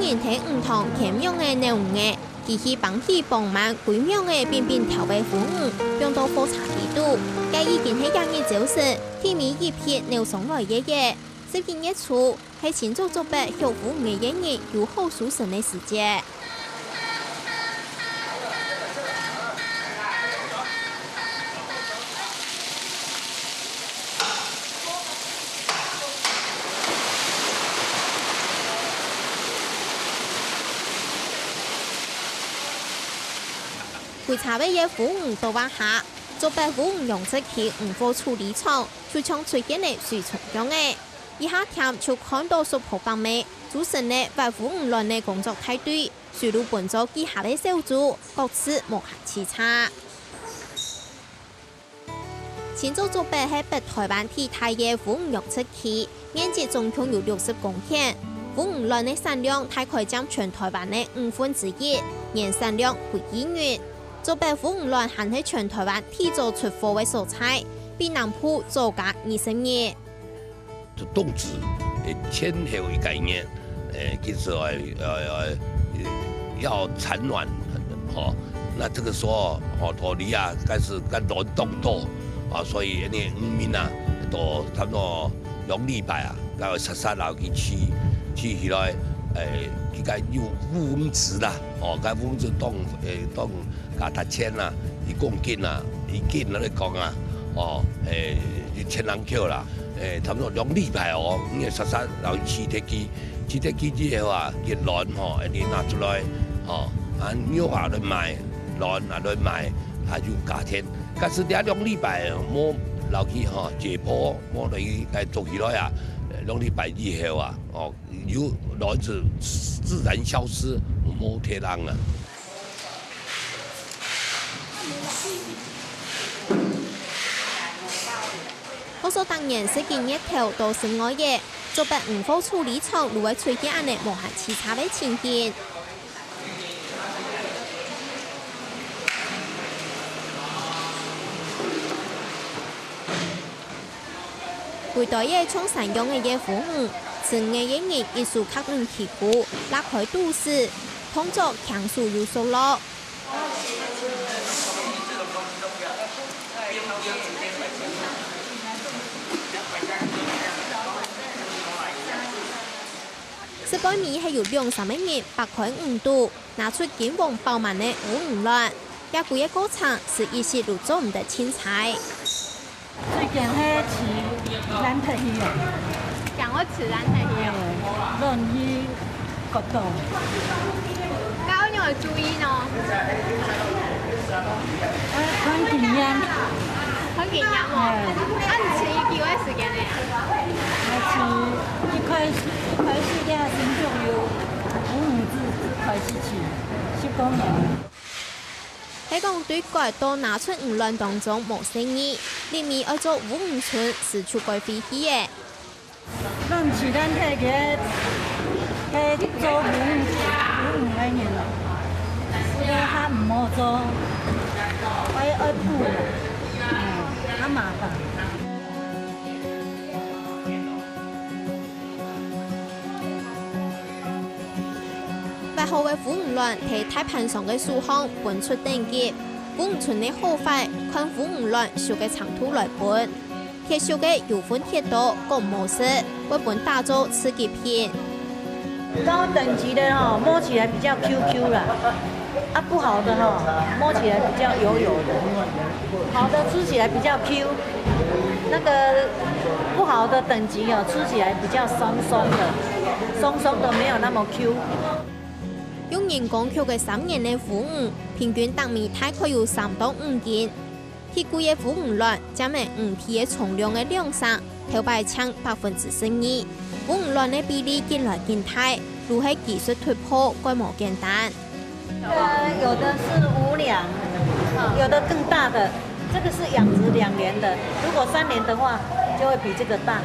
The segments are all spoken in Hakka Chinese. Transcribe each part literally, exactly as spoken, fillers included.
人在魚塘牽網仔撈魚仔，佢去挷起磅滿歸網仔，並並挑个烏魚，放到貨車底肚。該已經係隔日朝晨，第尾一批撈上來个了。十一月初， 係清早做伯畜烏魚个人有好收成个時節。歸車尾个烏魚倒啊下，做伯烏魚養殖區魚貨處理場就像出現了水沖樣仔。 一下店就看到叔婆伯姆組成了挖烏魚卵个工作大隊，隨路分做幾下个小組，各自無閒洎杈。清早竹北係北臺灣第大个烏魚養殖區，面積總共有六十公頃。烏魚卵个產量大概佔全臺灣个五分之一，年產量為一億。竹北烏魚卵還係全臺灣最早出貨个所在，比南部早加二十日。 冬至，呃，前後一個月，呃，其實，呃，呃，呃，要產卵，吼，那這個時候，吼，鴕鳥啊，開始該卵凍多，啊，所以該魚民啊，都差不多兩禮拜啊，該會煞煞摎佢飼，飼起來，呃，佢該有烏魚子啦，吼，該烏魚子當，呃，當 價值錢啊，一公斤啊，一斤來講啊，哦，誒，一千零箍啦，誒，差不多兩禮拜哦，因為煞煞摎佢飼忒去，飼忒去之後啊，佢卵吼，一定拿出來，吼，啊，肉也來賣，卵也來賣，啊，有價錢。但是這兩禮拜無摎佢吼，解剖，無摎佢來做起來啊，兩禮拜以後啊，哦， 有卵子自然消失，無忒人啊。好似逐年十一月頭到十二月，竹北魚貨處理場就會出現恁呢無閒洎杈个情形。 歸堆仔像山羊仔个烏魚，飼魚个人一手揢等鰭，拉開肚屎，動作輕鬆又熟絡。食飯尾係由兩三個人擘開魚肚，拿出金黃飽滿个烏魚卵，這歸个過程係一息都做毋得凊彩。 最驚係飼爛忒去哦。驚會飼爛忒去哦。嘿，卵去割到。該愛仰般注意呢？啊，看經驗。看經驗哦。嘿。啊，你飼幾久个時間了啊？𠊎飼一開始，一開始這新種有五五隻，開始飼，十公年。 係講對割到拿出魚卵當中無細義，入面愛做烏魚村，斯就該費氣咧。卵飼爛忒个，係做烏魚，烏魚个人，這个較毋好做，愛，愛補，嗯，較麻煩。 挖好个烏魚卵在大盤商个手項分出等級，烏魚村个好壞看烏魚卵熟个程度來分。忒熟个有分忒多，講無食，會分打做次級品。高等級的哦，摸起來比較Q Q啦。 啊，不好的哈，摸起來比較油油的，好的吃起來比較Q，那個不好的等級哦，吃起來比較鬆鬆的，鬆鬆的沒有那麼Q。用人工畜个三年个烏魚，平均逐尾大概有三到五斤。 忒貴个烏魚卵，佔了魚皮个重量个兩成，頭擺淨百分之十二。烏魚卵个比例緊來緊大，就係技術突破，蓋無簡單。呃，有的是五兩，有的更大的，這個是養殖兩年的，如果三年的話，就會比這個大。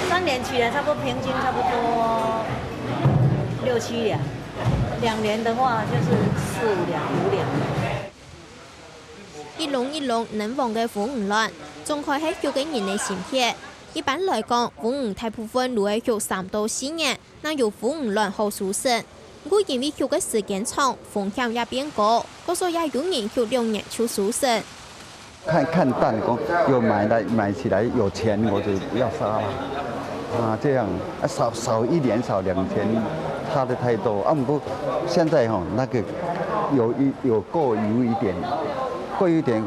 三年起來差不多平均差不多六七兩，兩年的話就是四五兩、五兩。 一籠一籠卵黃个烏魚卵，張開係畜个人个心血。一般來講，烏魚大部分都愛畜三到四年，正有烏魚卵好收成。毋過因為畜个時間長，風險也變高，故所也有人畜兩年就收成。看，看淡，講有買來，買起來有錢，我就不要殺了。啊，這樣，啊，少，少一年，少兩錢，差得太多。啊，不過現在吼，那個有一，有過有一點，過一點，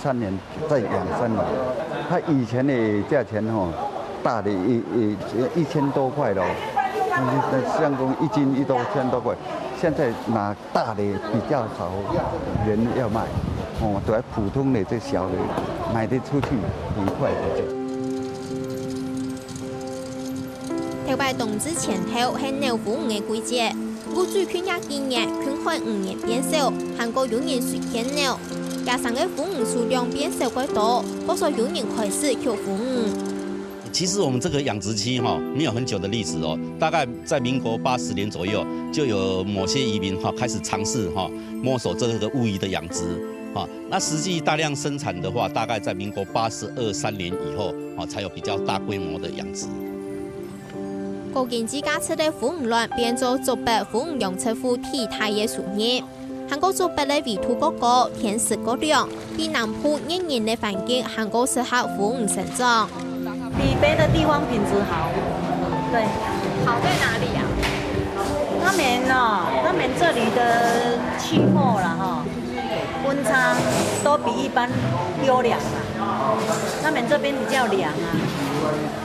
三年再養三年。它以前的價錢吼，大的一，一，一千多塊咯，那像講一斤一多，千多塊，現在拿大的比較少人要賣，哦，都要普通的這小的賣得出去，很快的。頭擺冬至前後係撈烏魚个季節，毋過最近這幾年，近海魚仔變少，還過有人隨便撈，野生个烏魚數量變少較多，故所有人開始畜烏魚。 其實我們這個養殖區哈，沒有很久的歷史哦，大概在民國八十年左右，就有某些漁民哈開始嘗試哈摸索這個烏魚的養殖哈。那實際大量生產的話，大概在民國八十二三年以後啊，才有比較大規模的養殖。高經濟價值个烏魚卵變做竹北烏魚養殖戶最大个收入。 還過竹北个緯度較高，天時較涼，比南部熱人个環境還過適合烏魚生長。比別的地方品質好。對。好在哪裡啊？他們哦，他們這裡的氣候啦，哈，溫差都比一般優良啦。他們這邊比較涼啊。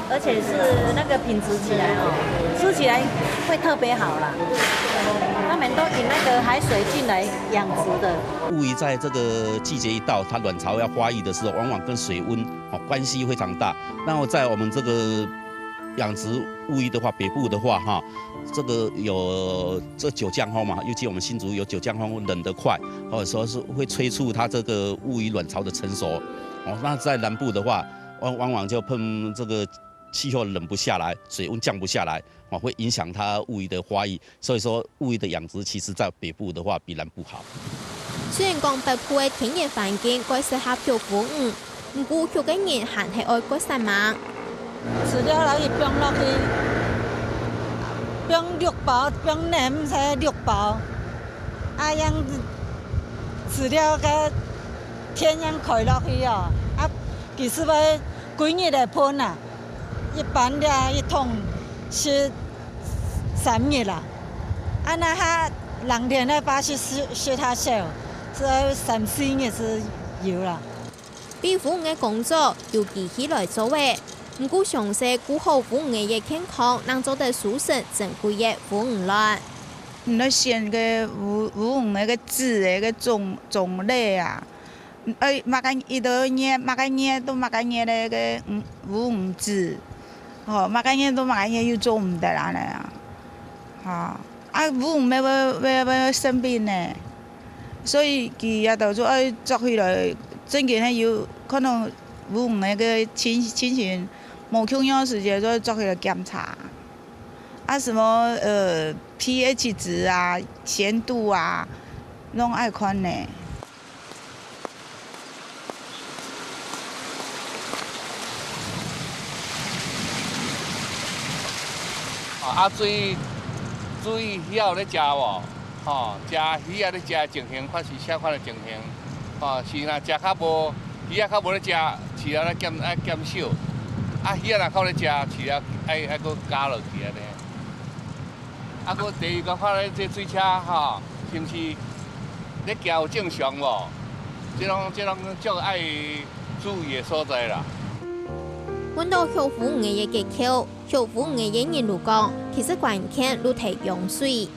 而且是那個品質起來哦，吃起來會特別好啦。他們都引那個海水進來養殖的。烏魚在這個季節一到，牠卵巢要發育的時候，往往跟水溫哦關係非常大。那麼在我們這個養殖烏魚的話，北部的話哈，這個有這九降風嘛，尤其我們新竹有九降風，冷得快，或者說是會催促牠這個烏魚卵巢的成熟。哦，那在南部的話，往，往往就碰這個 氣候冷不下來，水溫降不下來，哦，會影響牠烏魚的發育。所以說，烏魚的養殖其實在北部的話比南部好。雖然講北部个天然環境較適合畜烏魚，毋過畜个人還係愛較煞猛。飼料來去放落去，放六包，放兩隻六包，啊，樣飼料个電樣開落去哦，啊，其實愛幾日來噴啊。 一般這一桶食三日啦。啊，該下冷天个話食，食，食較少，只愛三四日就有啦。喂烏魚个工作由機器來做个，毋過詳細顧好烏魚个健康，正做得收成珍貴个烏魚卵。你愛選个烏，烏魚个，个子个，个種，種類啊， 愛麼个，佢都愛，麼个月都麼个月个，个，嗯，烏魚子，吼，麼个月都麼个月又做毋得恁樣啊，吼，啊，烏魚乜會，會，會生病呢，所以佢也就做愛捉起來，正經个有可能烏魚个，个情，情形無共樣時節，就愛捉起來檢查，啊，什麼，呃，pH值啊，鹹度啊，攏愛看呢。 啊，啊，水，水魚仔有咧食無？吼，食魚仔咧食的情形，看是啥款的情形。吼，是若食較無，魚仔較無咧食，飼料愛減，愛減少。啊，魚仔若較有咧食，飼料愛，愛，愛閣加落去按呢。 啊，閣第二个看咧，這水車吼，是毋是咧行有正常無？這攏，這攏足愛注意的所在啦。問到畜烏魚个結構，畜烏魚个人就講，其實關鍵就在用水。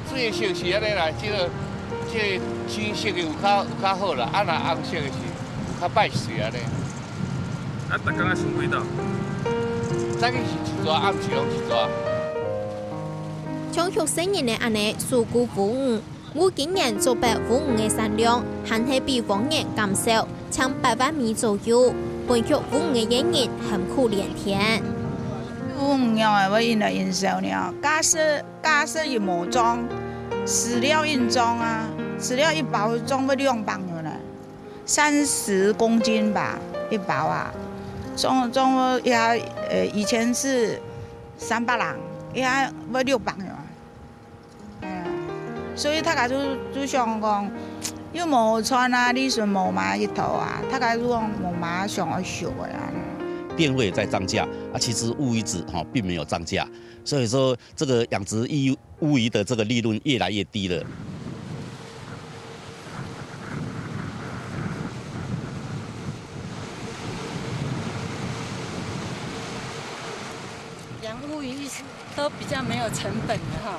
水的色是按呢啦，這个，這个青色的有較，有較好啦，啊，若紅色的是有較歹勢按呢。啊，逐工愛巡幾道？早起是一逝，暗時攏一逝。 像畜細人仔恁樣守護烏魚，毋過今年竹北烏魚个產量還係比往年減少，淨八萬尾左右，分畜烏魚个人喊苦連天。烏魚仰會會因為因少呢？假設，假設佢無裝，飼料硬裝啊，飼料一包裝會兩百元呢。 三十公斤吧，一包啊。中中也呃以前是三百人，也要六百人啊。哎呀，所以大家就就想讲，又无穿啊，利润无嘛一头啊，大家就讲无嘛想要修的啊。电费在涨价啊，其实乌鱼子哈并没有涨价，所以说这个养殖乌乌鱼的这个利润越来越低了。养乌鱼都比较没有成本的哈，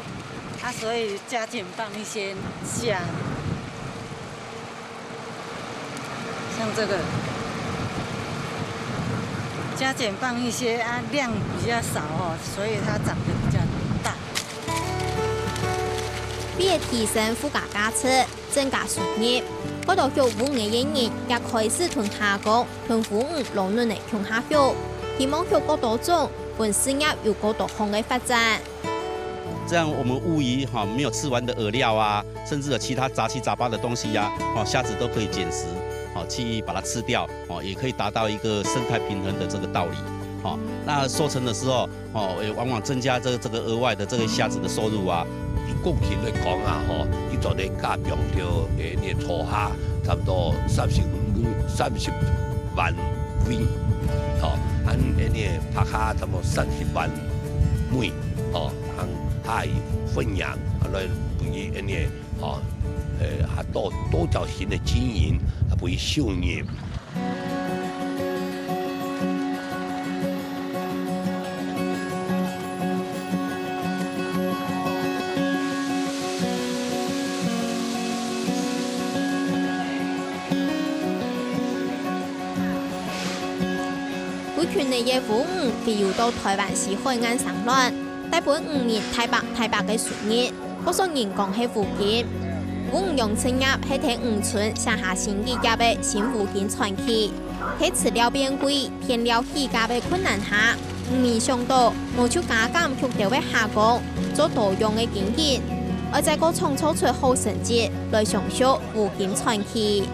啊，所以加减放一些虾，像这个加减放一些啊，量比较少哦，所以它长得比较大。为了提升附加价值，增加收入，好多畜乌鱼个人也开始同蝦公、同乌鱼老嫩仔共下畜，希望畜过多种，分事业有过多項个发展。这样我们乌鱼哈没有吃完的饵料啊，甚至有其他杂七杂八的东西呀、哦，虾子都可以捡拾，哦，去把它吃掉，哦，也可以达到一个生态平衡的这个道理，哦，那收成的时候，哦，也往往增加这这个额外的这个虾子的收入啊。以国际来讲啊，吼，一座个价标就诶，你个初下差不多三十三十万美，吼，啊，你个白虾差不多三十万美，吼，啊，还分养，啊，来分一个，吼，呃，还多多条形的经营，啊，分收入。 烏魚个烏魚會游到臺灣西海岸產卵，帶分漁民大把大把个收入。 不少人講係烏金。烏魚養殖業係在漁村寫下新企業个新烏金傳奇。在飼料變貴、原料起價个困難下，毋免想到，無就加減畜兜个蝦公，做多樣个經營，愛再過創造出好成績來承續烏金傳奇。